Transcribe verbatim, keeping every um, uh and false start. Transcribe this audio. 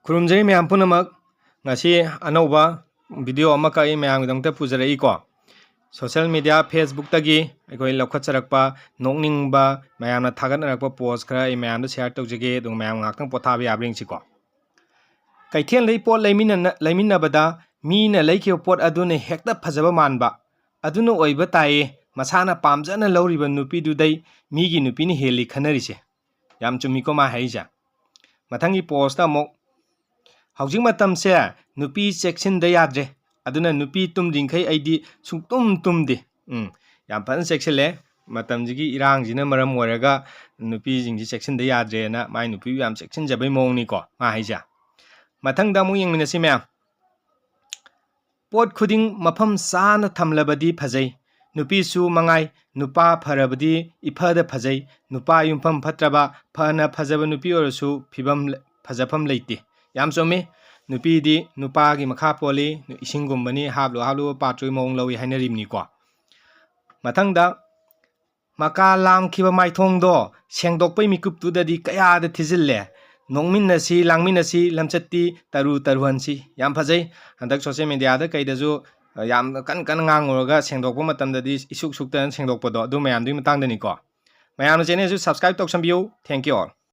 ꯈꯨꯔꯨꯝꯖꯔꯤ ꯃꯌꯥꯝ ꯄꯨꯝꯅꯃꯛ꯫ ꯉꯁꯤ ꯑꯅꯧꯕ video ꯑꯃꯈꯛ ꯑꯩ ꯃꯌꯥꯝꯒꯤꯗꯃꯛꯇ ꯄꯨꯖꯔꯛꯏꯀꯣ꯫ Social media, Facebookꯇꯒꯤ ꯑꯩꯈꯣꯏ ꯂꯧꯈꯠꯆꯔꯛꯄ ꯅꯣꯛꯅꯤꯡꯕ, ꯃꯌꯥꯝꯅ ꯊꯥꯒꯠꯅꯔꯛꯄ post ꯈꯔ ꯑꯩ ꯃꯌꯥꯝꯗ share ꯇꯧꯖꯒꯦ, ꯑꯗꯨꯒ ꯃꯌꯥꯝ ꯉꯥꯏꯍꯥꯛꯇꯪ ꯄꯣꯊꯥꯕ ꯌꯥꯕ꯭ꯔꯥ ꯌꯦꯡꯁꯤꯀꯣ꯫ ꯀꯩꯊꯦꯜꯗꯒꯤ ꯄꯣꯠ ꯂꯩꯃꯤꯟꯅꯅ-, ꯂꯩꯃꯤꯟꯅꯕꯗ ꯃꯤꯅ ꯂꯩꯈꯤꯕ ꯄꯣꯠ ꯑꯗꯨꯅ ꯍꯦꯛꯇ ꯐꯖꯕ ꯃꯥꯟꯕ, ꯑꯗꯨꯅ ꯑꯣꯏꯕ ꯇꯥꯏꯌꯦ ꯃꯁꯥꯅ ꯄꯥꯝꯖꯅ ꯂꯧꯔꯤꯕ ꯅꯨꯄꯤꯗꯨꯗꯩ ꯃꯤꯒꯤ ꯅꯨꯄꯤꯅ ꯍꯦꯜꯂꯤ ꯈꯟꯅꯔꯤꯁꯦ꯫ ꯌꯥꯝ ꯆꯨꯝꯃꯤꯀꯣ ꯃꯥ ꯍꯥꯏꯔꯤꯁꯦ꯫ ꯃꯊꯪꯒꯤ postꯇ ꯑꯃꯨꯛ, "ꯍꯧꯖꯤꯛ ꯃꯇꯝꯁꯦ ꯅꯨꯄꯤ ꯆꯦꯛꯁꯤꯟꯗ ꯌꯥꯗ꯭ꯔꯦ, ꯑꯗꯨꯅ ꯅꯨꯄꯤ ꯇꯨꯝꯗ꯭ꯔꯤꯡꯈꯩ ꯑꯩꯗꯤ ꯁꯨꯡꯇꯨꯝ ꯇꯨꯝꯗꯦ꯫" ꯎꯝ, ꯌꯥꯝ ꯐꯖꯅ ꯆꯦꯛꯁꯤꯜꯂꯦ꯫ ꯃꯇꯝꯁꯤꯒꯤ ꯏꯔꯥꯡꯁꯤꯅ ꯃꯔꯝ ꯑꯣꯏꯔꯒ ꯅꯨꯄꯤꯁꯤꯡꯁꯤ ꯆꯦꯛꯁꯤꯟꯗ ꯌꯥꯗ꯭ꯔꯦꯅ ꯃꯥꯏ ꯅꯨꯄꯤꯕꯨ ꯌꯥꯝ ꯆꯦꯛꯁꯤꯟꯖꯕꯩ ꯃꯑꯣꯡꯅꯤꯀꯣ ꯃꯥ ꯍꯥꯏꯁꯦ꯫ ꯃꯊꯪꯗ ꯑꯃꯨꯛ ꯌꯦꯡꯃꯤꯟꯅꯁꯤ ꯃꯌꯥꯝ꯫ "ꯄꯣꯠ ꯈꯨꯗꯤꯡ ꯃꯐꯝ ꯆꯥꯅ ꯊꯝꯂꯕꯗꯤ ꯐꯖꯩ꯫ ꯅꯨꯄꯤꯁꯨ ꯃꯉꯥꯏ, ꯅꯨꯄꯥ ꯐꯔꯕꯗꯤ ꯏꯐꯗ ꯐꯖꯩ꯫ ꯅꯨꯄꯥ ꯌꯨꯝꯐꯝ ꯐꯠꯇ꯭ꯔꯕ, ꯐꯅ ꯐꯖꯕ ꯅꯨꯄꯤ ꯑꯣꯏꯔꯁꯨ ꯐꯤꯕꯝ ꯂ-, ꯐꯖꯐꯝ ꯂꯩꯇꯦ꯫" ꯌꯥꯝ ꯆꯨꯝꯃꯤ꯫ ꯅꯨꯄꯤꯗꯤ ꯅꯨꯄꯥꯒꯤ ꯃꯈꯥ ꯄꯣꯜꯂꯤ, ꯏꯁꯤꯡꯒꯨꯝꯕꯅꯤ, ꯍꯥꯞꯂꯨ ꯍꯥꯞꯂꯨꯕ ꯄꯥꯠꯇ꯭ꯔꯨꯒꯤ ꯃꯑꯣꯡ ꯂꯧꯏ ꯍꯥꯏꯅꯔꯤꯕꯅꯤꯀꯣ꯫ ꯃꯊꯪꯗ, "ꯃꯀꯥ ꯂꯥꯝꯈꯤꯕ ꯃꯥꯏꯊꯣꯡꯗꯣ ꯁꯦꯡꯗꯣꯛꯄꯩ ꯃꯤꯀꯨꯞꯇꯨꯗꯗꯤ ꯀꯌꯥꯗ ꯊꯤꯖꯤꯜꯂꯦ꯫ ꯅꯣꯛꯃꯤꯟꯅꯁꯤ, ꯂꯥꯡꯃꯤꯟꯅꯁꯤ, ꯂꯝꯆꯠꯇꯤ ꯇꯔꯨ ꯇꯔꯨꯍꯟꯁꯤ꯫" ꯌꯥꯝ ꯐꯖꯩ꯫ ꯍꯟꯗꯛ social mediaꯗ ꯀꯩꯗꯁꯨ, ꯑ, ꯌꯥꯝ ꯀꯟ ꯀꯟꯅ ꯉꯥꯡꯉꯨꯔꯒ ꯁꯦꯡꯗꯣꯛꯄ ꯃꯇꯝꯗꯗꯤ ꯏꯁꯨꯛ ꯁꯨꯛꯇꯅ ꯁꯦꯡꯗꯣꯛꯄꯗꯣ, ꯑꯗꯨ ꯃꯌꯥꯝꯗꯨꯒꯤ ꯃꯇꯥꯡꯗꯅꯤꯀꯣ꯫ ꯃꯌꯥꯝꯅ channelꯁꯨ subscribe ꯇꯧꯁꯟꯕꯤꯌꯨ꯫ Thank you all꯫